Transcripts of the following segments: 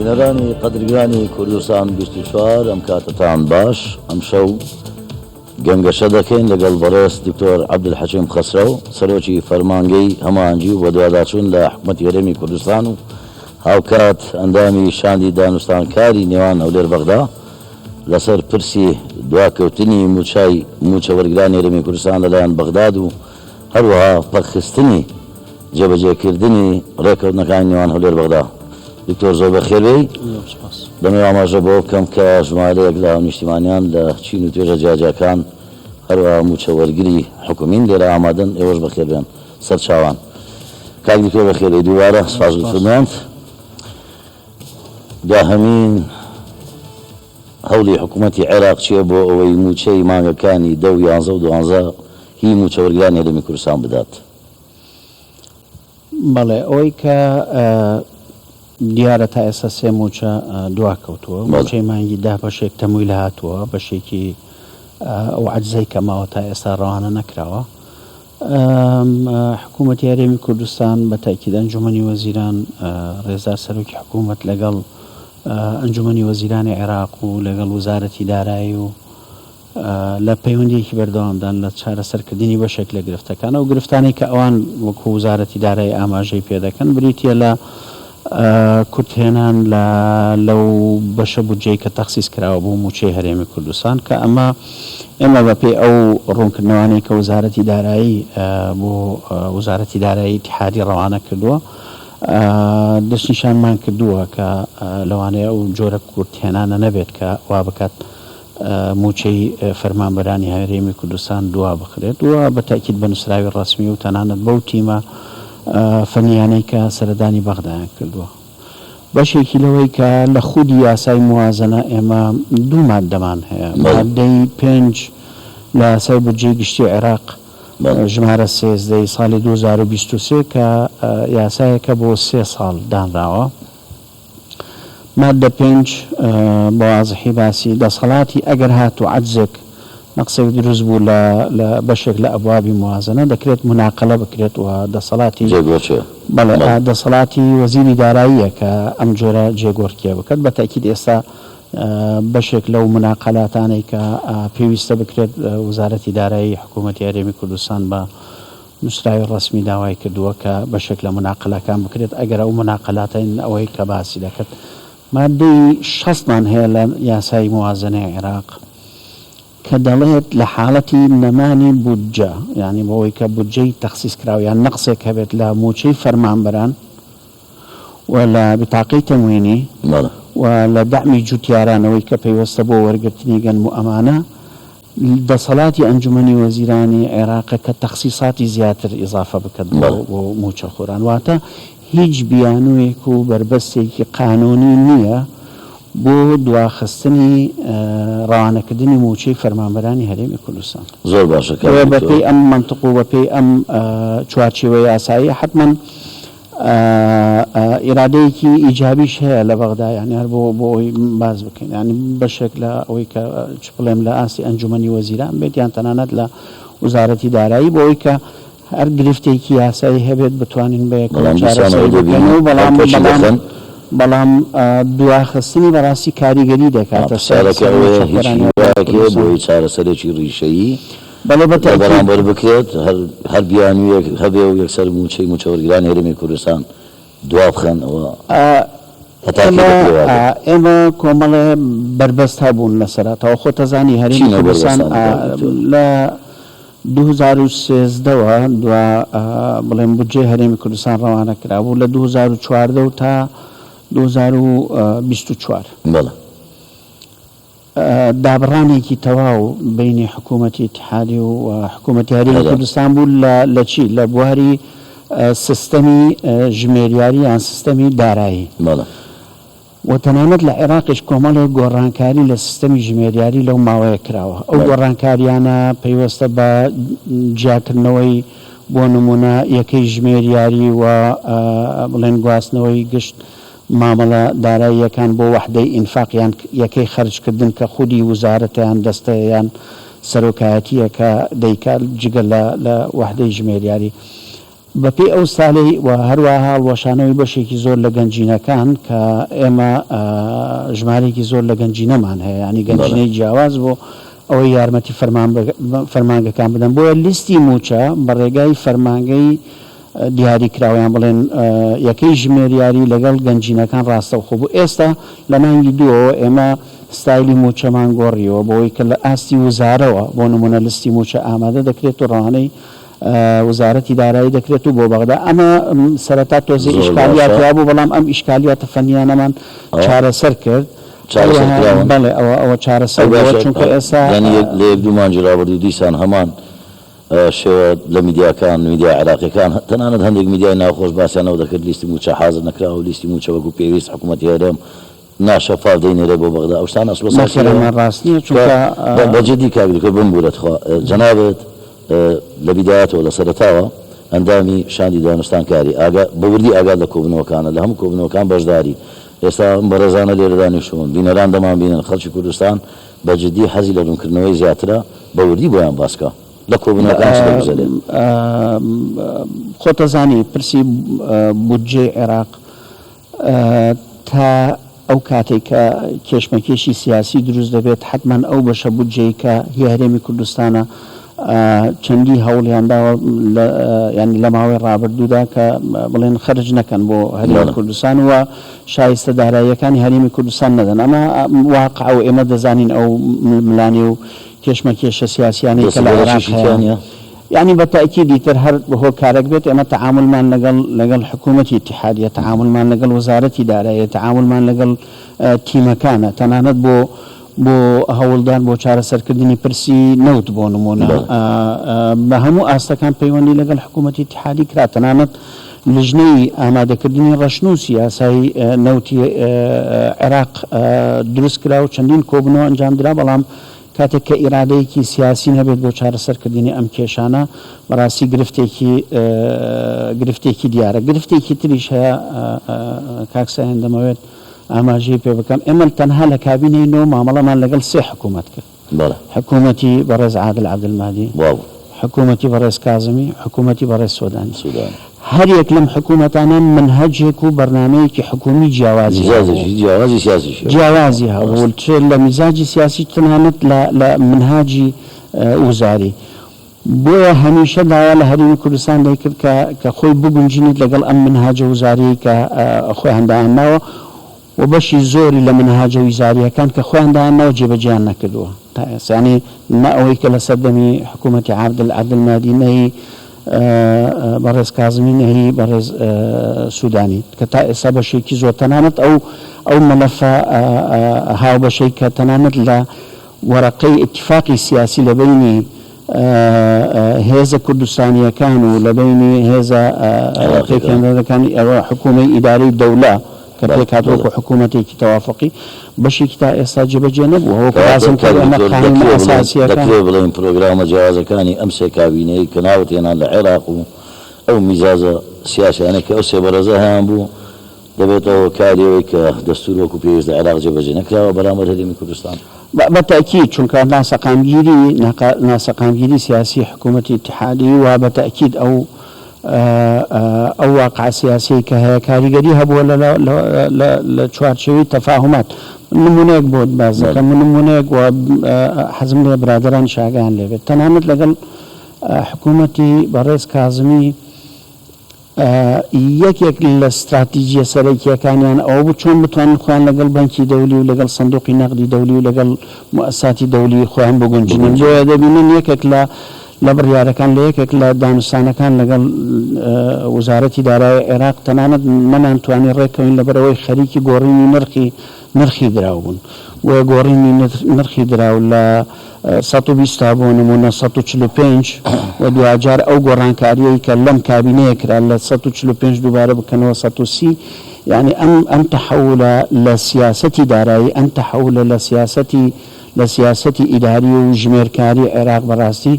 بینەرانی قەدرگرانی کوردستان 24 ئەم کاتەتان باش. ئەمشەو گەنگەشە دەکەین لەگەڵ بەڕێز دکتۆر عەبدولحەکیم خەسرەو، سەرۆکی فەرمانگەی هەماهەنگی و بەدواداچوون لە حکومەتی هەرێمی کوردستان و هاوکات ئەندامی شاندی دانوستانکاری نێوان هەولێر بەغدا لەسەر پرسی دواکەوتنی مووچای مووچە وەرگرانی هەرێمی کوردستان لەلایەن بەغداد و هەروەها پەکخستنی جێبەجێکردنی ڕێککەوتنەکانی نێوان هەولێر بەغدا. دکتۆر زۆر بەخێربێی. زۆر سوپاس. دەمەوێت ئاماژە بەوە بکەم کە ژمارەیەک لە هاونیشتیمانیان لە چین و توێژە جیاجیاکان هەروەها مووچە وەرگری حکومین لێرە ئامادەن، ئێوەش بەخێربێن سەرچاوان. کاک دکتۆر بەخێربێی دووبارە سوپاس لوتفت. دواهەمین هەوڵی حکوومەتی عێراق چییە بۆ ئەوەی مووچەی مانگەکانی دە و یانزە و دوانزە هی مووچەوەرگرانی هەرێمی کوردستان بدات؟ بەڵێ، ئەوەی کە دیارە تا ئێستا سێ مووچە دواکەوتووە، مووچەی مانگی دە بەشێک تەمویل هاتووە، بەشێکی ئەو عەجزەی کە ماوە تا ئێستا ڕەوانە نەکراوە. حکوومەتی هەرێمی کوردستان بە تەئکید ئەنجوومەنی وەزیران، ڕێزدار سەرۆکی حکوومەت لەگەڵ ئەنجوومەنی وەزیرانی عێراق و لەگەڵ وزارەتی دارایی و لە پەیوەندییەکی بەردەوامدان لە چارەسەرکردنی بەشێک لە گرفتەکان. ئەو گرفتانەی کە ئەوان وەکو وزارەتی دارایی ئاماژەی پێدەکەن بریتییە لە کورتهێنان لە لەو بەشە بودجەی کە تەخسیس کراوە بۆ مووچەی هەرێمی کوردستان کە ئەمە ئێمە بەپێی ئەو ڕوونکردنەوانەی کە وزارەتی دارایی بۆ وزارەتی دارایی ئیتیحادی ڕەوانە کردووە دەستنیشانمان کردووە کە لەوانەیە ئەو جۆرە کورتهێنانە نەبێت کە وا بکات مووچەی فەرمانبەرانی هەرێمی کوردستان دوا بخرێت و بە تەئکید بە نووسراوی ڕەسمی و تەنانەت بەو تیمە فەنییانەی کە سەردانی بەغدایان کردووە. بەشێکی لەوەی کە لە خودی یاسای موازەنە ئێمە دوو ماددەمان هەیە، ماددەی پێنج لە یاسای بودجەی گشتی عێراق ژمارە 13 ی ساڵی 2023 کە یاسایەکە بۆ سێ ساڵ دانراوە. ماددە پێنج بە وازحی باسی دەسەڵاتی ئەگەر هاتوو عەجزێک نەقسێک دروست بوو لە لە بەشێک لە ئەبوابی موازەنە دەکرێت موناقەلە بکرێت و دەسەڵاتی جێگۆڕکێ بەڵێ دەسەڵاتی وەزیری داراییە کە ئەم جۆرە جێگۆڕکێ بکات بە تەئکید ئێستا بەشێک لەو موناقەلاتانەی کە پێویستە بکرێت وەزارەتی دارایی حکوومەتی هەرێمی کوردستان بە نووسراوی ڕەسمی داوای کردووە کە بەشێک لە موناقەلەکان بکرێت، ئەگەر ئەو موناقەلاتەن ئەوەی کە باسی دەکرد. ماددەی شەستمان هەیە لە یاسای موازەنەی عێراق کە دەڵێت لە حاڵەتی نەمانی بودجە، یانی بەوەی کە بودجەی تەخسیس کراو یان نەقسێک هەبێت لە مووچەی فەرمانبەران و لە بتاقەی تەموینی و لە دەعمی جوتیاران ئەوەی کە پەیوەستە بۆ وەرگرتنی گەنم و ئەمانە، دەسەڵاتی ئەنجومەنی وەزیرانی عێراقە کە تەخسیساتی زیاتر ئیزافە بکات بۆ بۆ مووچەخۆران واتە هیچ بیانوویەک و بەربەستێکی قانوونی نییە بۆ دواخستنی ڕەوانەکردنی مووچەی فەرمانبەرانی هەرێمی کوردستان. زۆر باشە کاک بۆیە دکتۆر. بەپێی ئەم مەنتق و بەپێی ئەم چوارچێوە یاساییە حەتمەن ئیرادەیەکی ئیجابیش هەیە لە بەغدا یانی هەر بۆ بۆ ئەوەی باس بکەین یانی بەشێک لە ئەوەی کە چ بڵێم لە ئاستی ئەنجومەنی وەزیران بێت یان تەنانەت لە وزارەتی دارایی بۆ ئەوەی کە هەر گرفتێکی یاسایی هەبێت بتوانین بە یەکەوە بەڵام دیسانەوە چارەسەری بکەین دەبینین و بەڵام هەڵپەکی بەڵام دەخەن. بەڵام دواخستنی بەڕاستی کاریگەری دەکاتە سەر پرسیارەکە سەر ئەوەیە هیچ مووچەخۆرانی هەرێمی هیوایەک هەیە بۆ کوردستان. ئەوەی چارەسەرێکی ڕیشەیی بەڵێ بە لە تەئکید. بەرامبەر بکرێت، هەر بیانوویەک هەبێ و یەکسەر مووچەی مووچەوەرگرانی هەرێمی کوردستان دوابخەن، ئەوە هەتا کەی ئێمە دەکرێ وا بێت؟ ئێمە کۆمەڵێ بەربەست هەبوون لە سەرەتاوە، خۆت ئەزانی هەرێمی چین ئەو کوردستان بەربەستانە کاک دکتۆر؟ لە 2013 وە دوا بڵێم بودجەی هەرێمی کوردستان ڕەوانە کرابوو لە 2014 و تا 2024. بەڵێ. دابڕانێکی تەواو بەینی حکوومەتی ئیتیحادی و حکوومەتی هەرێمی کوردستان بوو لە لە چی؟ لە بواری سیستەمی ژمێریاری یان سیستەمی دارایی. بەڵێ. و تەنانەت لە عێراقیش کۆمەڵێک گۆڕانکاری لە سیستەمی ژمێریاری لەو ماوەیە کراوە. ئەو گۆڕانکارییانە پەیوەستە بە جیاکردنەوەی بۆ نموونە یەکەی ژمێریاری و بڵێن گواستنەوەی گشت مامەڵە داراییەکان بۆ وەحدەی ئینفاق یان یەکەی خەرجکردن کە خودی وزارەتە یان دەستەیە یان سەرۆکایەتییە کە دەیکات جگە لە لە وەحدەی ژمێریاری. بەپێی ئەو ستایلەی و هەروەها هەڵوەشانەوەی بەشێکی زۆر لە گەنجینەکان کە ئێمە ژمارەیەکی زۆر لە گەنجینەمان هەیە یانی گەنجینەی جیاواز بۆ ئەوەی یارمەتی فەرمانگەکان بدەن بۆیە لیستی مووچە بە ڕێگای فەرمانگەی دیاری کراوە یان بڵێن یەکەی ژمێریاری لەگەڵ گەنجینەکان ڕاستەوخۆ بوو ئێستا لە مانگی دووەوە ئێمە ستایلی مووچەمان گۆڕیوە بۆی کە لە ئاستی وزارەوە بۆ نموونە لیستی مووچە ئامادە دەکرێت و ڕەوانەی وزارەتی دارایی دەکرێت و بۆ بەغدا. ئەمە سەرەتا تۆزێ زۆر ئیشکالیات باشە. هەبوو، بەڵام ئەم ئیشکالیاتە فەنییانەمان ئەوە چارەسەر کرد. چارەسەر هەروەها کراون؟ بەڵێ ئەوە ئەوە چارەسەر ئەی بووە، باشە چونکە ئێستا یانی یەک لە یەک دوو مانگی ڕابردوو دیسان هەمان شێوە لە میدیاکان، میدیا عێراقییەکان، تەنانەت هەندێک میدیای ناوخۆش باسیان لەوە دەکرد لیستی مووچە حازر نەکراوە و لیستی مووچە وەکوو پێویست حکوومەتی هەرێم ناشەفاف دەینێرێ بۆ بەغدا ئەو شتانە ئەسڵ و نەخێر ساسییە ئەمە ڕاست نییە کە چونکە بە جدی کاک دکتۆر بمبورە تخوا جەنابت لە بیدایەتەوە لە سەرەتاوە ئەندامی شاندی دانوستانکاری ئاگا بە وردی ئاگات لە کۆبونەوەکانە لە هەموو کۆبونەوەکان بەشداری ئێستا ئەم بەڕێزانە لێرە دانیشتوون بینەران دەمانبینن خەڵکی کوردستان بە جدی حەزی لە ڕوونکردنەوەی زیاترە بە وردی بۆیان باس کە لە کۆبونەوەکان چ دەگوزەرێ. خۆتەزانی پرسی بودجەی عێراق تا ئەو کاتەی کە کێشمەکێشی سیاسی دروست دەبێت حەتمەن ئەو بەشە بودجەی کە هی هەرێمی کوردستانە چەندی هەوڵیان داوە یانی لە ماوەی ڕابردوودا کە بڵێن خەرج نەکەن بۆ هەرێمی کوردستان و شایستە داراییەکانی هەرێمی کوردستان نەدەن ئەمە واقع و ئێمە دەزانین ئەو ململانێ و کێشمەکێشە سیاسیانەی کە لە عێراق هەیە. یانی بە تەئکید ئیتر هەر هۆکارەک بێت ئێمە تەعامولمان لەگەڵ لەگەڵ حکوومەتی ئیتیحادیە، تەعامولمان لەگەڵ وەزارەتی داراییە، تەعامولمان لەگەڵ تیمەکانە، تەنانەت بۆ بۆ هەوڵدان بۆ چارەسەرکردنی پرسی نەوت بۆ نموونە بە هەموو ئاستەکان پەیوەندی لەگەڵ حکوومەتی ئیتیحادی کرا، تەنانەت لیژنەی ئامادەکردنی ڕەشنووسی یاسای نەوتی عێراق دروست کرا و چەندین کۆبوونەوە ئەنجام درا، بەڵام کاتێک کە ئیرادەیەکی سیاسی نەبێت بۆ چارەسەرکردنی ئەم کێشانە، بەڕاستی گرفتێکی گرفتێکی دیارە. گرفتێکی تریش هەیە کاک ساهێن دەمەوێت ئاماژەی پێ بکەم. ئێمە تەنها لە کابینەی نۆ مامەڵەمان لەگەڵ سێ حکوومەت کرد. حکوومەتی بەڕێز عادل عەبدولمەهدی، حکوومەتی بەڕێز کازمی، حکوومەتی بەڕێز سۆدانی. هەر یەک لەم حکوومەتانە مەنهەجێک و بەرنامەیەکی حکوومی جیاوازی هەبوو. جیاوازی سیاسیش هەبوو. جیاوازی هەبوو چ لە میزاجی سیاسی تەنانەت لە لە مەنهاجی وزاری. بۆیە هەمیشە داوا لە هەرێمی کوردستان دەیکرد کە کە خۆی بگونجینێت لەگەڵ ئەم مەنهاجە وزاریەی کە خۆیان دایانناوە و بەشی زۆری لە مەنهاجە ویزارییەکان کە خۆیان دایانناوە جێبەجێیان نەکردووە تا ئێستا یانی نە ئەوەی کە لە سەردەمی حکوومەتی عادل عەبدولمەهدی نە هی بەڕێز کازمی نە هی بەڕێز سوودانی کە تا ئێستا بەشێکی زۆر تەنانەت ئەو ئەو مەلەفە هاوبەشەی کە تەنانەت لە وەرەقەی ئیتیفاقی سیاسی لە بەینی هێزە کوردستانییەکان و لە بەینی هێزە پێکهێنەرەکانی ئەوە حکوومەی ئیدارەی دەولە کە پێکهاتووە وەکوو حکوومەتێکی تەوافوقی بەشێکی تا ئێستا جێبەجێ نەبووە وەکوو باسم کرد ئێمە قانوونە ئەساسییەکان. دەکرێ بڵێین پرۆگرامە جیاوازەکانی ئەم سێ کابینەیەی کە ناوت هێنا لە عێراق و ئەو میزاجە سیاسیانەی کە ئەو سێ بەڕێزە هەیانبوو دەبێتە هۆکاری ئەوەی کە دەستوور وەکو پێویست لە عێراق جێبەجێ نەکراوە بەرامبەر هەرێمی کوردستان. بە تەئکید، چونکە ناسەقامگیری ناسەقامگیری سیاسی حکوومەتی ئیتیحادی و بە تەئکید ئەو ئەو واقعە سیاسیەی کە هەیە کاریگەری هەبووە لە لە لە چوارچێوەی تەفاهومات. من نموونەیەک بۆت باس دەکەم، من نموونەیەک و حەزم لێیە برادەرانیش ئاگایان لێ بێت. تەنانەت لەگەڵ حکوومەتی بەڕێز کازمی، یەکێک لە ستراتیجییە سەرەکییەکانیان ئەوە بوو چۆن بتوانن خۆیان لەگەڵ بەنکی دەولی و لەگەڵ سندوقی نەقدی دەولی و لەگەڵ موئەسساتی دەولی خۆیان بگونجنن. بۆیە دەبینن یەکێک لە لە بڕیارەکان لە یەکێک لە دانوستانەکان لەگەڵ وزارەتی دارایی عێراق تەنانەت نەمانتوانی ڕێککەوین لەبەرئەوەی خەریکی گۆڕینی نرخی نرخی دراو بوون. بۆیە گۆڕینی نرخی دراو لە 120 تا بۆ نموونە 145 و دواجار ئەو گۆڕانکارییەی کە لەم کابینەیە کرا لە 145 دووبارە بکەنەوە 130 یانی ئەم ئەم تەحەولە لە سیاسەتی دارایی ئەم تەحەولە لە سیاسەتی لە سیاسەتی ئیداری و ژمێرکاری عێراق بەڕاستی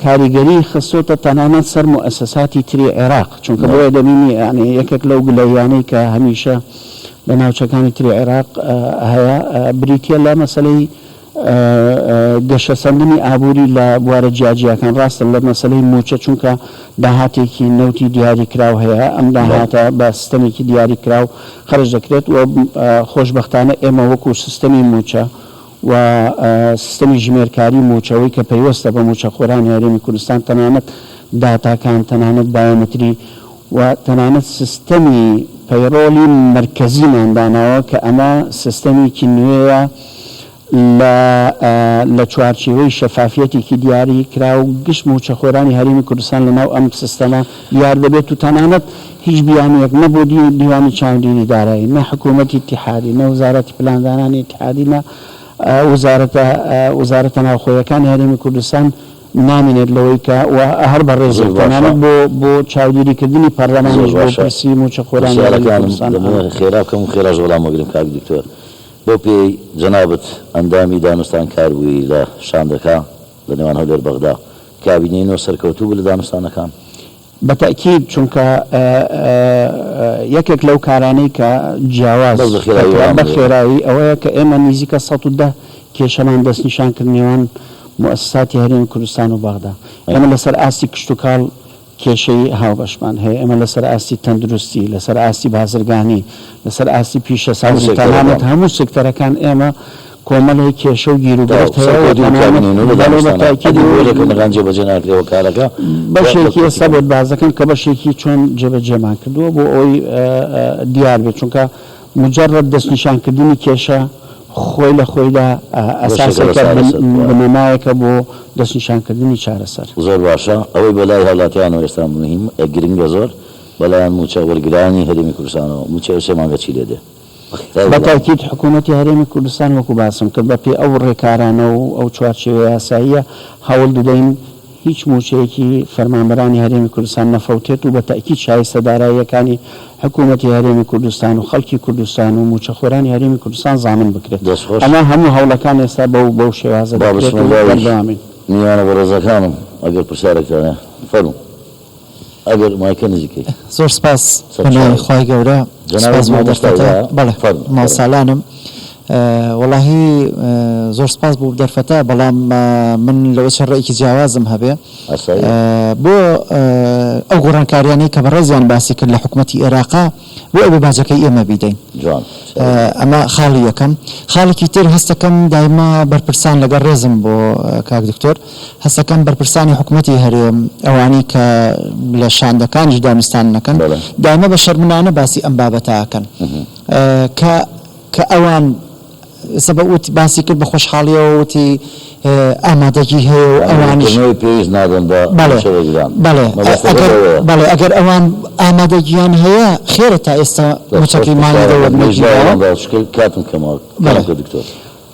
کاریگەری خستۆتە تەنانەت سەر موئەسەساتی تری عێراق، چونکە بۆیە دەبینی یانی یەکێک لەو گلەییانەی کە هەمیشە لە ناوچەکانی تری عێراق هەیە بریتییە لە مەسەلەی. گەشەسەندنی ئابووری لە بوارە جیاجیاکان، ڕاستە لە مەسەلەی مووچە چونکە داهاتێکی نەوتی دیاریکراو هەیە، ئەم داهاتە بە سیستەمێکی دیاریکراو خەرج دەکرێت و خۆشبەختانە ئێمە وەکو سیستەمی مووچە و سیستەمی ژمێرکاری مووچەوەی کە پەیوەستە بە مووچەخۆرانی هەرێمی کوردستان تەنانەت داتاکان، تەنانەت بایۆمەتری و تەنانەت سیستەمی پەیڕۆڵی مەرکەزیمان داناوە کە ئەمە سیستەمێکی نوێیە لە لە چوارچێوەی شەفافیەتێکی دیاری کراو گشت مووچەخۆرانی هەرێمی کوردستان لە ناو ئەم سیستەمە دیار دەبێت و تەنانەت هیچ بیانوویەک نە بۆ دیوانی چاودێری دارایی، نە حکوومەتی ئیتیحادی، نە وزارەتی پلاندانانی ئیتیحادی، نە وزارەتە وزارەتە ناوخۆیەکانی هەرێمی کوردستان نامێنێت لەوەی کە و هەر بەڕێزێک زۆر باشە. تەنانەت بۆ بۆ چاودێری کردنی زۆر پەرلەمانیش بۆ باشە. پرسی مووچەخۆرانی هەرێمی پرسیارەکانم کوردستان دەمەوێت ئامادەیە. خێرا بکەم و خێراش وەڵام وەگرم کاک دکتۆر. بەو پێیەی جەنابت ئەندامی دانوستانکار بووی لە شاندەکە لە نێوان هەولێر بەغدا، کابینەی نۆ سەرکەوتوو بوو لە دانوستانەکان؟ بە تەئکید چونکە یەکێک لەو کارانەی کە جیاواز بەس بە خێرایی دەکرا وەڵام بە بدەوە. خێرایی ئەوەیە کە ئێمە نیزیکە 110 کێشەمان دەستنیشان کرد نێوان موئەسەساتی هەرێمی کوردستان و بەغدا. ئێمە لەسەر ئاستی کشتوکاڵ کێشەی هاوبەشمان هەیە، ئێمە لەسەر ئاستی تەندروستی، لەسەر ئاستی بازرگانی، لەسەر ئاستی هەموو پیشەسازی، تەنانەت سێکتەرەکان. هەموو سێکتەرەکان ئێمە کۆمەڵێک کێشە و تەواو گیروگرفت هەیە و سەرکەوتوو بوو تەنانەت کابینەی نۆ لە بەڵێ بە دانوستانە تاکید ئەگەر و ڕێککەوتنەکان جێبەجێ ناکرێ هۆکارەکە و بە بەشێکی کورتی ئێستا بڵێ. بۆت باس دەکەم کە بەشێکی چۆن جێبەجێمان کردووە بۆ ئەوەی دیار بێت چونکە موجەڕەد دەستنیشانکردنی کێشە خۆی لە خۆیدا بەشێکە لە ئەساسێکە چارەسەر وایە. بنەمایەکە بۆ دەستنیشانکردنی چارەسەر. زۆر باشە ئەوەی بەلای هاولاتیانەوە ئێستا مهم گرنگە زۆر بەلایەن موچە وەرگرانی هەرێمی کوردستانەوە موچەی ئەو سێ مانگە چی لێ دێ؟ بە تاکید حکوومەتی هەرێمی کوردستان وەکو باسم کرد بە پێی ئەو ڕێکارانە و ئەو چوارچێوە یاساییە هەوڵ دەدەین هیچ مووچەیەکی فەرمانبەرانی هەرێمی کوردستان نەفەوتێت و بە تەئکید شایستە داراییەکانی حکوومەتی هەرێمی کوردستان و خەڵکی کوردستان و مووچەخۆرانی هەرێمی کوردستان زامن بکرێت. دەست خۆش. ئەمە هەموو هەوڵەکان ئێستا بەو بەو شێوازە با دەکرێت بچمە و لای بەردەوامین. میوانە بەڕێزەکانم ئەگەر پرسیارێکتان هەیە فەرموو. ئەگەر مایکە نزیکەی. زۆر سپاس بە ناوی سەرچاوەی. خوای گەورە جەنابت سپاس بۆ مامۆستای دەرفەتە وایە؟ بەڵێ فەرموو فەرموو. مامۆستالانم وەڵاهی زۆر سپاس بۆ دەرفەتە بەڵام من لەوە چەند ڕێیەکی جیاوازم هەبێ ئاساییە. بۆ ئەو گۆڕانکاریانەی کە بەڕێزیان باسی کرد لە حکومەتی ئێراقا بۆ ئەبێ باجەکەی ئێمە بیدەین جوان پرسیارێکی. ئەمە خاڵی یەکەم خاڵێکی تر هەستەکەم دایمە بەرپرسان لەگەڵ ڕێزم بۆ کاک دکتۆر هەستەکەم بەرپرسانی حکومەتی هەرێم، ئەوانەی کە لە شاندەکانیش دانوستان ئەکەن، دایمە بە شەرمنانە باسی ئەم بابەتە ئەکەن کە کە ئەوان ئێستا بە وت باسی کرد بە خۆشحاڵیەوە وتی ئامادەگی هەیە و ئەوانیش ڕوونکردنەوەی پێویست نادەن بە بەڵێ مووچەوەرگران. بەڵێ مەبەستەکەت ئەگەر ئەوەیە. بەڵێ ئەگەر ئەوان ئامادەگیان هەیە خێرە تا ئێستا دەست خۆش مووچەکەی مانگی دە پرسیارەکەت گەیشت وەرنەگیراوە. وەڵام داوە چونکە کاتم کەمە. بەڵێ. کەم کە دکتۆر.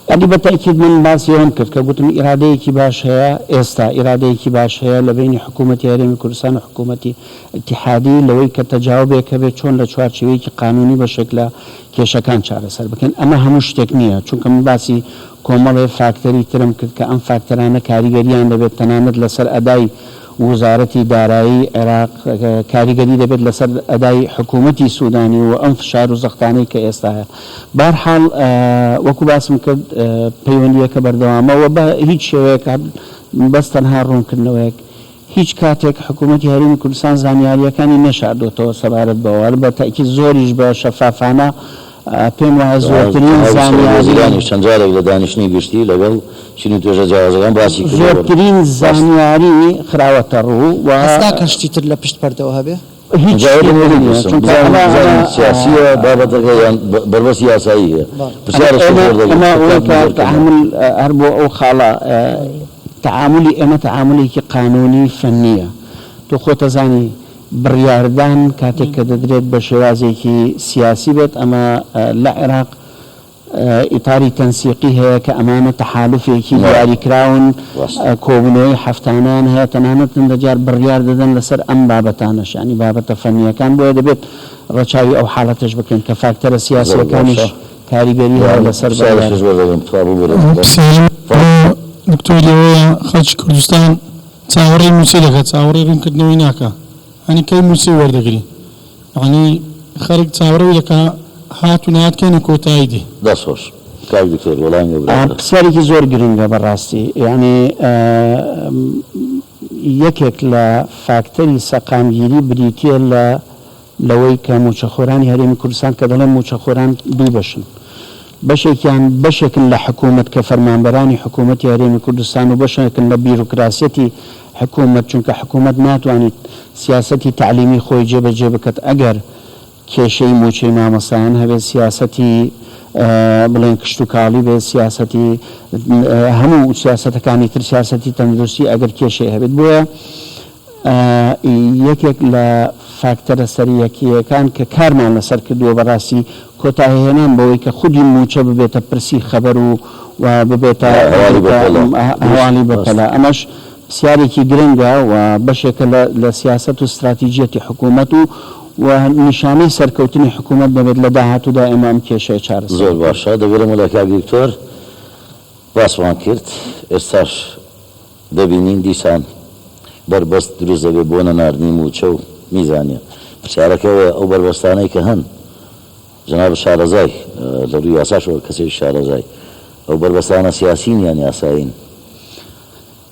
یانی بە تەئکید من باسی ئەوەم کرد کە گوتم ئیرادەیەکی باش هەیە ئێستا ئیرادەیەکی باش هەیە لە بەینی حکوومەتی هەرێمی کوردستان و حکوومەتی ئیتیحادی لەوەی کە تەجاوبێک هەبێت چۆن لە چوارچێوەیەکی قانوونی بەشێک لە کێشەکان چارەسەر بکەین ئەمە هەموو شتێک نییە چونکە من باسی کۆمەڵێ فاکتەری ترم کرد کە ئەم فاکتەرانە کاریگەریان دەبێت تەنانەت لەسەر ئەدای وزارەتی دارایی عێراق کاریگەری دەبێت لەسەر ئەدای حکوومەتی سوودانی و ئەم فشار و زەختانەی کە ئێستا هەیە. بەهەرحاڵ وەکو باسم کرد پەیوەندییەکە بەردەوامە و بە هیچ شێوەیەک بەس تەنها ڕوونکردنەوەیەک هیچ کاتێک حکوومەتی هەرێمی کوردستان زانیارییەکانی نەشاردۆتەوە سەبارەت بەوە، بە تەئکید زۆریش بە شەفافانە پێم وایە زۆرترین جەنابی سەرۆک زانیاری. وەزیرانیش چەند جارێک لە دانیشتنی گشتی لەگەڵ چین و توێژە جیاوازەکان باسی کردووە. زۆرترین ڕاستە. زانیاری خراوەتە ڕوو و. هەست ناکەن شتی تر لە پشت پەردەوە هەبێ؟ هیچ جا ئەوە شتێک من نییە بپرسم چونکە بزانم ئەمە بزانم ئەمە سیاسییە بابەتەکە یان بەربەستی یاسایی هەیە؟ پرسیارێکم ئێمە زۆر دەگرم ئەمە کە ئەوەی کاتم کە زۆر کەمە. تەعامول هەر بۆ ئەو خاڵە تەعامولی ئێمە تەعامولێکی قانوونی فەنییە تۆ خۆت ئەزانی بڕیاردان کاتێک کە دەدرێت بە شێوازێکی سیاسی بێت ئەمە لە عێراق ئیتاری تەنسیقی هەیە کە ئەمانە تەحالوفێکی دیاریکراون، کۆبوونەوەی هەفتانەیان هەیە، تەنانەت هەندێک جار بڕیار دەدەن لەسەر ئەم بابەتانەش، یانی بابەتە فەنییەکان، بۆیە دەبێت ڕەچاوی ئەو حاڵەتەش بکرێن کە فاکتەرە سیاسییەکانیش کاریگەری هەیە لەسەر بڕیار. پرسیارم بۆ دکتۆر لەوەیە خەڵکی کوردستان چاوەڕێی مووچەی دەکات چاوەڕێی ڕوونکردنەوەی ناکا یانی کەی مووچەی وەردەگری یانی خەرک چاوەڕێی دەکا هات و نەهات کەینە کۆتایی دێ. دەست خۆش. کاک دکتۆر وەڵامی ئەو برادەرە. پرسیارێکی زۆر گرنگە بەڕاستی یانی یەکێک لە فاکتەری سەقامگیری بریتیە لە لەوەی کە مووچەخۆرانی هەرێمی کوردستان کە دەڵێم مووچەخۆران دوو بەشن بەشێکیان بەشێکن لە حکوومەت کە فەرمانبەرانی حکوومەتی هەرێمی کوردستان و بەشێکن لە بیرۆکراسیەتی حکوومەت چونکە حکوومەت ناتوانیت سیاسەتی تەعلیمی خۆی جێبەجێ بکات ئەگەر کێشەی مووچەی مامۆستایان هەبێت سیاسەتی بڵێن کشتوکاڵی بێت سیاسەتی هەموو سیاسەتەکانی تر سیاسەتی تەندروستی ئەگەر کێشەی هەبێت بۆیە یەکێک لە فاکتەرە سەرەکییەکان کە کارمان لەسەر کردووە بەڕاستی کۆتایهێنان بەوەی کە خودی مووچە ببێتە پرسی خەبەر و و ببێتە هەواڵی بەپەلە. ئەمەش پرسیارێکی گرنگە و بەشێکە لە لە سیاسەت و ستراتیجیەتی حکوومەت و و نیشانەی سەرکەوتنی حکوومەت دەبێت لە داهاتوودا ئێمە ئەم کێشەیە چارەسەر زۆر بکەین. باشە دەگەرێمەوە لای کاک دکتۆر. باسمان کرد ئێستاش دەبینین دیسان بەربەست دروست دەبێت بۆ نەناردنی مووچە و میزانیە. پرسیارەکە ئەوەیە ئەو بەربەستانەی کە هەن جەنابت شارەزای لە ڕووی یاساشەوە کەسێکی شارەزای ئەو بەربەستانە سیاسین یان یاسایین؟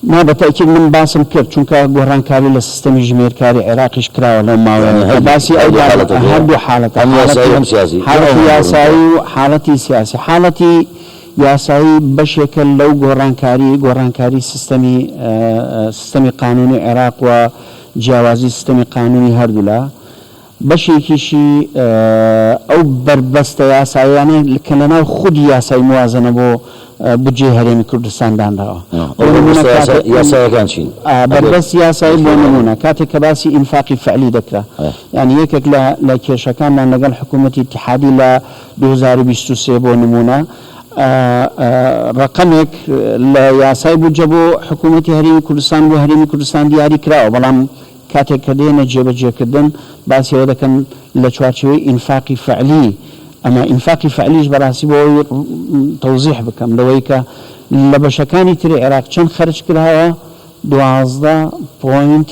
نا بە تەئکید من باسم کرد چونکە گۆڕانکاری لە سیستەمی ژمێرکاری عێراقیش کراوە لەو ماوەیە کە باسی ئەو هەردوو حاڵەتە حاڵەتی یاسایی و حاڵەتی سیاسی حاڵەتی یاسایی بەشێکە لەو گۆڕانکاری گۆڕانکاری سیستەمی سیستەمی قانونی عێراق و جیاوازی سیستەمی قانونی هەردوولا بەشێکیشی ئەو بەربەستە یاساییانەی کە لەناو خودی یاسای موازەنە بۆ بودجەی هەرێمی کوردستان دانراوە. ئەو بەربەستە یاسایەکان چین؟ بەربەستی یاسایی بۆ نموونە کاتێک کە باسی ئینفاقی فعلی دەکرا، یانی یەکێک لە کێشەکانمان لەگەڵ حکوومەتی ئیتیحادی لە 2023 بۆ نموونە ڕەقەمێک لە یاسای بودجە بۆ حکوومەتی هەرێمی کوردستان بۆ هەرێمی کوردستان دیاری کراوە، بەڵام کاتێک کە دێنە جێبەجێکردن باسی ئەوە دەکەن لە چوارچێوەی ئینفاقی فعلی، ئەمە ئینفاقی فعلیش بەڕاستی بۆ ئەوەی تەوزیح بکەم لەوەی کە لە بەشەکانی تری عێراق چەند خەرج کراوە 12 point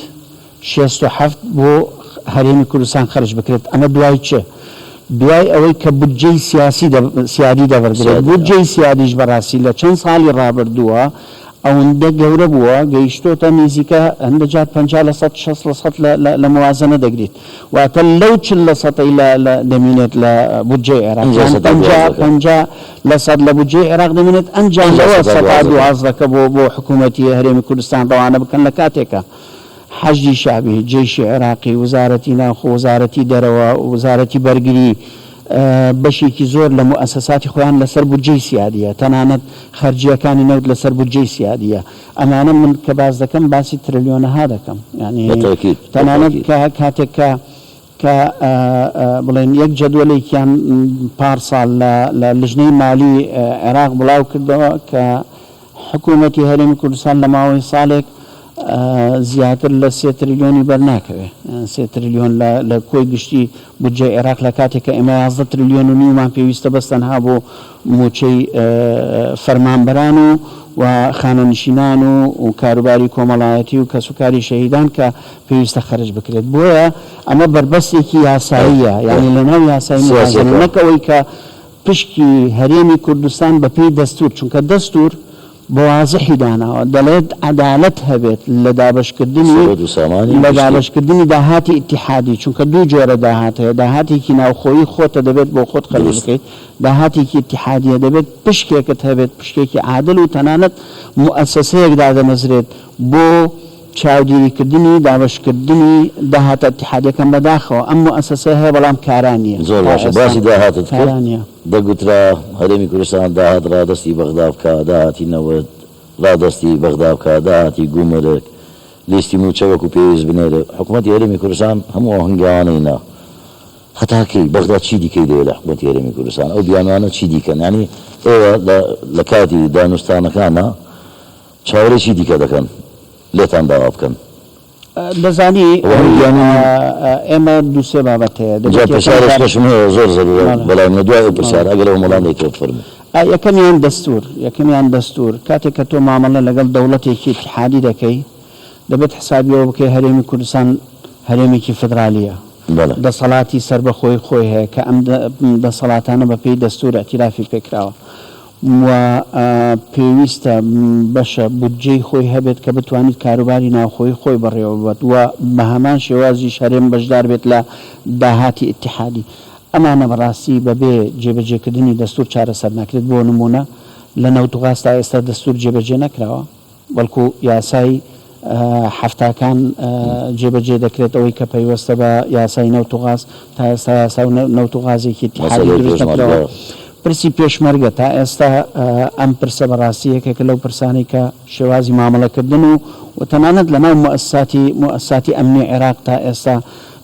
67 بۆ هەرێمی کوردستان خەرج بکرێت ئەمە دوای چ؟ دوای ئەوەی کە بودجەی سیاسی سیادی دەبڕدرێت بودجەی سیادیش بەڕاستی لە چەند ساڵی ڕابردووە ئەوەندە گەورە بووە گەیشتۆتە نیزیکە هەندە جار 50 لە سەد 60 لە سەد لە موازەنە دەگریت واتە لەو 40 لە سەتەی لە لە دەمینێت لە بودجەی عێراق یان 50 لە سەد لە بودجەی عێراق دەمێنێت ئەنجا لەوە سەتا دوازدەکە بۆ بۆ حکوومەتی هەرێمی کوردستان ڕەوانە بکەن لە کاتێکە حەشدی شەعبی، جەیشی عێراقی، وزارەتی ناوخۆ، وزارەتی دەرەوە، وزارەتی بەرگری، بەشێکی زۆر لە موئەسەساتی خۆیان لەسەر بودجەی سیادییە، تەنانەت خەرجییەکانی نەوت لەسەر بودجەی سیادییە. ئەمانە من کە باس دەکەم باسی ترلیۆنەها دەکەم. یانی تەنانەت کە کاتێک کە کە بڵێن یەک جەدوەلێکیان پار ساڵ لە لە لجنەی مالی عێراق بڵاو کردەوە کە حکوومەتی هەرێمی کوردستان لە ماوەی ساڵێک زیاتر لە سێ تریلیۆنی بەر ناکەوێ. سێ تریلیۆن لە لە کۆی گشتی بودجەی عێراق لە کاتێک کە ئێمە 11 تریلیۆن و نیومان پێویستە بەس تەنها بۆ مووچەی فەرمانبەران و و خانەنشینان و و کاروباری کۆمەڵایەتی و کەسوکاری شەهیدان کە پێویستە خەرج بکرێت. بۆیە ئەمە بەربەستێکی یاساییە، یانی لە ناو یاسای موازەنە نەک ئەوەی کە پشکی هەرێمی کوردستان بە پێی دەستوور، چونکە دەستوور بە وازحی داناوە دەڵێت عەدالەت هەبێت لە دابەشکردنی لە دابەشکردنی داهاتی ئیتیحادی، چونکە دوو جۆرە داهات هەیە، داهاتێکی ناوخۆیی خۆتە دەبێت بۆ خۆت خەرج بکەیت، داهاتێکی ئیتیحادیە دەبێت پشکێکت هەبێت، پشکێکی عادل و تەنانەت موئەسەسەیەک دادەمەزرێت بۆ چاودێریکردنی دابەشکردنی داهاتە ئیتیحادیەکان بەداخەوە ئەم موئەسەسەیە هەیە بەڵام کارا نیە زۆر تا باشە ئێستا باسی داهاتت کرد کارا نیە. دەگوترا هەرێمی کوردستان داهات ڕادەستی بەغدا بکا داهاتی نەوت ڕادەستی بەغدا بکا داهاتی گومرک لیستی مووچە وەکو پێویست بنێرێ حکومەتی هەرێمی کوردستان هەموو ئەو هەنگاوانەی نا هەتا کەی بەغدا چی دیکەی دەوێ لە حکومەتی هەرێمی کوردستان ئەو بیانوانە چی دیکەن یانی ئێوە لە لە کاتی دانوستانەکانا چاوەرێی چی دیکە دەکەن لێتان داوا بکەن؟ دەزانی ئێمە دوو سێ بابەت هەیە. جا پرسیارێک کەشم هەیە زۆر زەرورە بەلای منە دوای ئەو پرسیارە ئەگەر ئەوم وەڵام دەیتەوە بفەرموو. یەکەمیان دەستور، یەکەمیان دەستور کاتێک کە تۆ مامەڵە لەگەڵ دەوڵەتێکی ئیتیحادی دەکەی دەبێت حسابی ئەوە بکەی هەرێمی کوردستان هەرێمێکی فیدرالیە دەسەڵاتی سەربەخۆی خۆی هەیە کە ئەم دەسەڵاتانە بەپێی دەستور ئیعتیرافی پێکراوە. و پێویستە بەشە بودجەی خۆی هەبێت کە بتوانیت کاروباری ناوخۆیی خۆی بەڕێوەببات و بە هەمان شێوازیش هەرێم بەشدار بێت لە داهاتی ئیتیحادی. ئەمانە بەڕاستی بەبێ جێبەجێکردنی دەستوور چارەسەر ناکرێت، بۆ نموونە لە نەوت و غاز تا ئێستا دەستوور جێبەجێ نەکراوە، بەڵکو یاسای حەفتاکان جێبەجێ دەکرێت، ئەوەی کە پەیوەستە بە یاسای نەوت و غاز، تا ئێستا یاسا و نەوت و غازێکی ئیتیحادی دروست نەکراوە. پرسی پێشمەرگە تا ئێستا ئەم پرسە بەڕاستی یەکێکە لەو پرسانەی کە شێوازی مامەڵەکردن و و تەنانەت لەناو موئەسساتی موئەسساتی ئەمنی عێراق تا ئێستا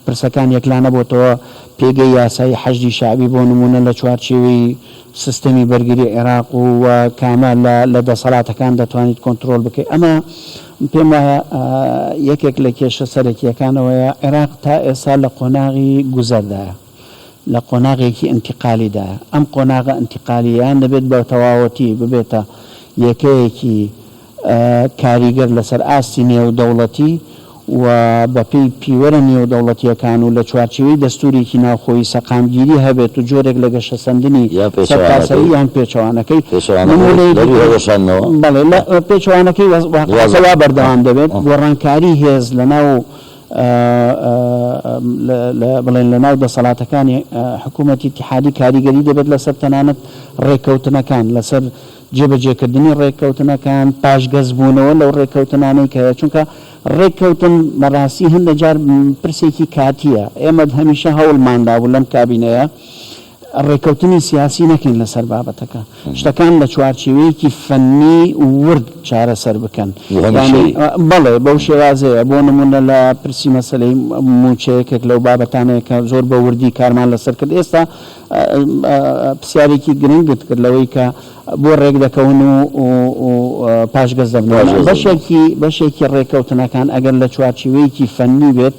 پرسەکان یەکلا نەبۆتەوە، پێگەی یاسایی حەشدی شەعبی بۆ نموونە لە چوارچێوەی سیستەمی بەرگری عێراق و و کامە لە لە دەسەڵاتەکان دەتوانیت کۆنترۆل بکەی ئەمە پێم وایە یەکێک لە کێشە سەرەکییەکانەوەیە عێراق تا ئێستا لە قۆناغی گوزەردایە لە قۆناغێکی ئینتیقالیدایە ئەم قۆناغە ئینتیقالییە یان دەبێت بە تەواوەتی ببێتە یەکەیەکی کاریگەر لەسەر ئاستی نێودەوڵەتی و بەپێی پیوەرە نێودەوڵەتییەکان و لە چوارچێوەی دەستوورێکی ناوخۆیی سەقامگیری هەبێت و جۆرێک لە گەشەسەندنی یان سەرتاسەری پێچەوانەکەی یان پێچەوانەکەی. پێچەوانەکەی نموونەیەکی لە رووی تریش هەڵوەشاندنەوە. بەڵێ لە پێچەوانەکەی واقعەکە وازحە وا بەردەوام دەبێت، گۆڕانکاری هێز لەناو لە بڵێن لەناو دەسەڵاتەکانی حکوومەتی ئیتیحادی کاریگەری دەبێت لەسەر تەنانەت ڕێککەوتنەکان، لەسەر جێبەجێکردنی ڕێککەوتنەکان، پاشگەزبوونەوە لەو ڕێککەوتنانەی کە هەیە، چونکە ڕێککەوتن بەڕاستی هەندێک جار پرسێکی کاتییە، ئێمە هەمیشە هەوڵمان دابوو لەم کابینەیە ڕێککەوتنی سیاسی نەکەین لەسەر بابەتەکە، شتەکان لە چوارچێوەیەکی فەنی ورد چارەسەر بکەن. یانی بەڵێ بەو شێوازەیە، بۆ نموونە لە پرسی مەسەلەی مووچە یەکێک لەو بابەتانەیە کە زۆر بە وردی کارمان لەسەر کرد، ئێستا پرسیارێکی گرنگت کرد لەوەی کە بۆ ڕێک دەکەون و پاشگەز دەبنەوە. بەشێکی بەشێکی ڕێککەوتنەکان ئەگەر لە چوارچێوەیەکی فەنی بێت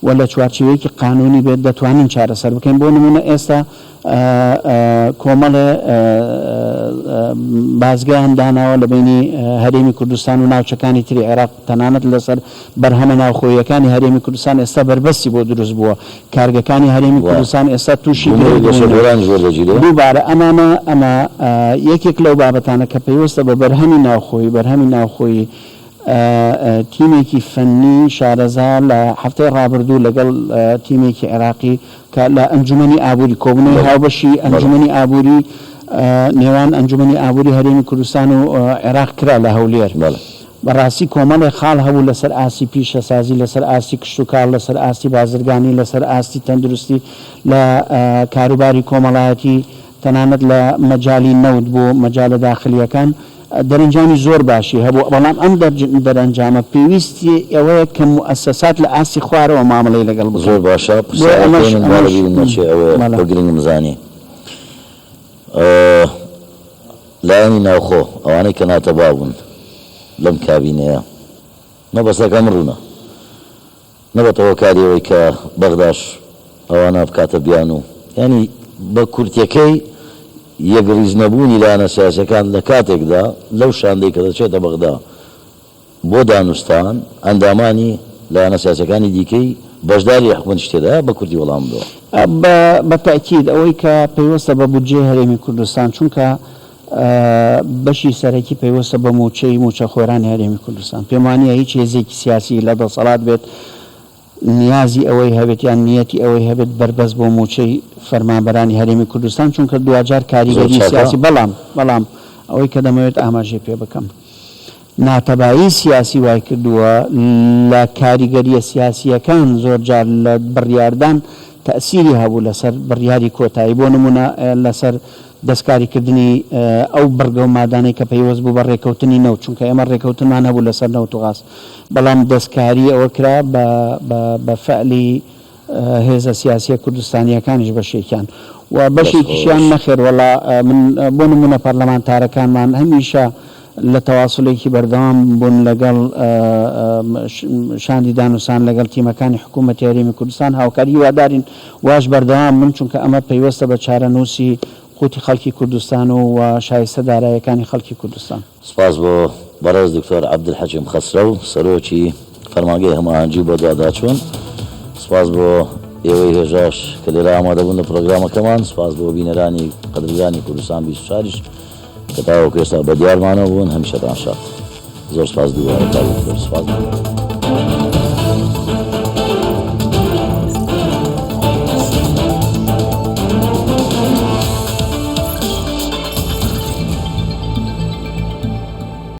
و لە چوارچێوەیەکی قانوونی بێت دەتوانین چارەسەر بکەین. بۆ نموونە ئێستا کۆمەڵێ بازگەیان داناوە لە بەینی هەرێمی کوردستان و ناوچەکانی تری عێراق، تەنانەت لەسەر بەرهەمە ناوخۆییەکانی هەرێمی کوردستان ئێستا بەربەستی بۆ دروست بووە، کارگەکانی هەرێمی کوردستان ئێستا تووشی گرفت بوونە. دووبارە ئەمانە ئەمە یەکێک لەو بابەتانە کە پەیوەستە بە بەرهەمی ناوخۆیی، بەرهەمی ناوخۆیی تیمێکی فەنی شارەزا لە هەفتەی ڕابردوو لەگەڵ تیمێکی عێراقی کە لە ئەنجومەنی ئابووری کۆبوونەوەی هاوبەشی ئەنجومەنی ئابووری نێوان ئەنجومەنی ئابووری هەرێمی کوردستان و عێراق کرا لە هەولێر. بەڕاستی کۆمەڵێک خاڵ هەبوو لەسەر ئاستی پیشەسازی، لەسەر ئاستی کشتوکاڵ، لەسەر ئاستی بازرگانی، لەسەر ئاستی تەندروستی، لە کاروباری کۆمەڵایەتی، تەنانەت لە مەجالی نەوت بۆ مەجالە داخلییەکان دەرەنجامی زۆر باشی هەبوو، بەڵام ئەم دەرەنجامە پێویستی ئەوەیە کە موئەسەسات لە ئاستی خوارەوە مامەڵەی لەگەڵ بکەن. زۆر باشە، بۆیە ئەمەش پرسیارەکەی من وا ئەمەش لەبیرم نەچێ ئەوەیە بەڵێ. بە گرنگم زانی. لایەنی ناوخۆ، ئەوانەی کە ناتەبا بوون لەم کابینەیە، مەبەستەکەم ڕوونە، نەبێتە هۆکاری ئەوەی کە بەغداش ئەوانە بکاتە بیانوو، یانی بە کورتیەکەی یەکڕیز نەبوونی لایەنە سیاسیەکان لە کاتێکدا لەو شاندەی کە دەچێتە بەغدا بۆ دانوستان، ئەندامانی لایەنە سیاسیەکانی دیکەی بەشداری لە حکومەتیش تێدایە، بە کورتی وەڵامم بدەوە. بە تەئکید ئەوەی کە پەیوەستە بە بودجەی هەرێمی کوردستان، چونکە بەشی سەرەکی پەیوەستە بە مووچەی مووچەخۆرانی هەرێمی کوردستان، پێموانییە هیچ هێزێکی سیاسی لە دەسەڵات بێت نیازی ئەوەی هەبێت یان نیەتی ئەوەی هەبێت بەربەست بۆ مووچەی فەرمانبەرانی هەرێمی کوردستان، چونکە دواجار زۆر کاریگەری چاکە. سیاسی، بەڵام بەڵام ئەوەی کە دەمەوێت ئاماژەی پێ بکەم ناتەبایی سیاسی وایکردووە لە کاریگەرییە سیاسییەکان زۆرجار لە بڕیاردان تەئسیری هەبوو لەسەر بڕیاری کۆتایی بۆ نموونە لەسەر دەستکاریکردنی ئەو بڕگە و مادانەی کە پەیوەست بوو بە ڕێککەوتنی نەوت، چونکە ئێمە ڕێککەوتنمان هەبوو لەسەر نەوت و غاز، بەڵام دەستکاری ئەوە کرا بە بە فعلی هێزە سیاسییە کوردستانییەکانیش بەشێکیان و بەشێکیشیان نەخێر وەڵا من بۆ نموونە پەرلەمانتارەکانمان هەمیشە لە تەواسولێکی بەردەوام بوون لەگەڵ شاندی دانوسان لەگەڵ تیمەکانی حکوومەتی هەرێمی کوردستان هاوکاری هیوادارین واش بەردەوام بن چونکە ئەمە پەیوەستە بە چارەنووسی قوتی خەڵکی کوردستان و و شایستە دارایەکانی خەڵکی کوردستان. سپاس بۆ بەڕێز دکتۆر عەبدولحەکیم خەسرەو سەرۆکی فەرمانگەی هەماهەنگی و بەدواداچوون، سپاس بۆ ئێوەی هێژاش کە لێرە ئامادەبوون لە پرۆگرامەکەمان، سپاس بۆ بینەرانی قەدرگرانی کوردستان 24 یش. کە تاوەکو ئێستا بە دیارمانەوە بوون، هەمیشەتان شاد. زۆر سپاس دووبارە کاک دکتۆر سپاس.